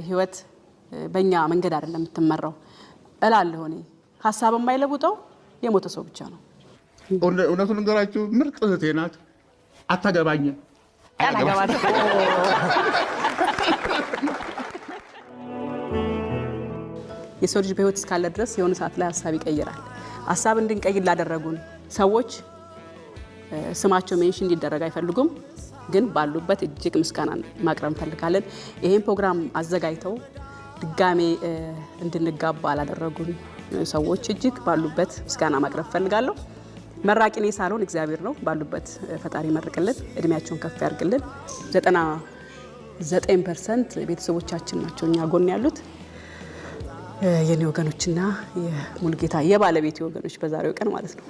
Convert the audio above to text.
ህይወት በእኛ መንገድ አይደለም የምትመራው እላለሁ እኔ። ሀሳብ የማይለውጠው የሞተ ሰው ብቻ ነው። እውነቱን ልንገራችሁ፣ ምርጥ እህቴ ናት። አታገባኝም። አላገባትም። የሰው ልጅ በህይወት እስካለ ድረስ የሆነ ሰዓት ላይ ሀሳብ ይቀይራል። ሀሳብ እንድንቀይር ላደረጉን ሰዎች ስማቸው mention እንዲደረግ አይፈልጉም፣ ግን ባሉበት እጅግ ምስጋና ማቅረብ እንፈልጋለን። ይህን ፕሮግራም አዘጋጅተው ድጋሜ እንድንጋባ ላደረጉን ሰዎች እጅግ ባሉበት ምስጋና ማቅረብ እፈልጋለሁ። መራቂ እኔ ሳልሆን እግዚአብሔር ነው። ባሉበት ፈጣሪ ይመርቅልን፣ እድሜያቸውን ከፍ ያርግልን። 99% ቤተሰቦቻችን ናቸው እኛ ጎን ያሉት፣ የኔ ወገኖችና የሙሉጌታ የባለቤቴ ወገኖች በዛሬው ቀን ማለት ነው።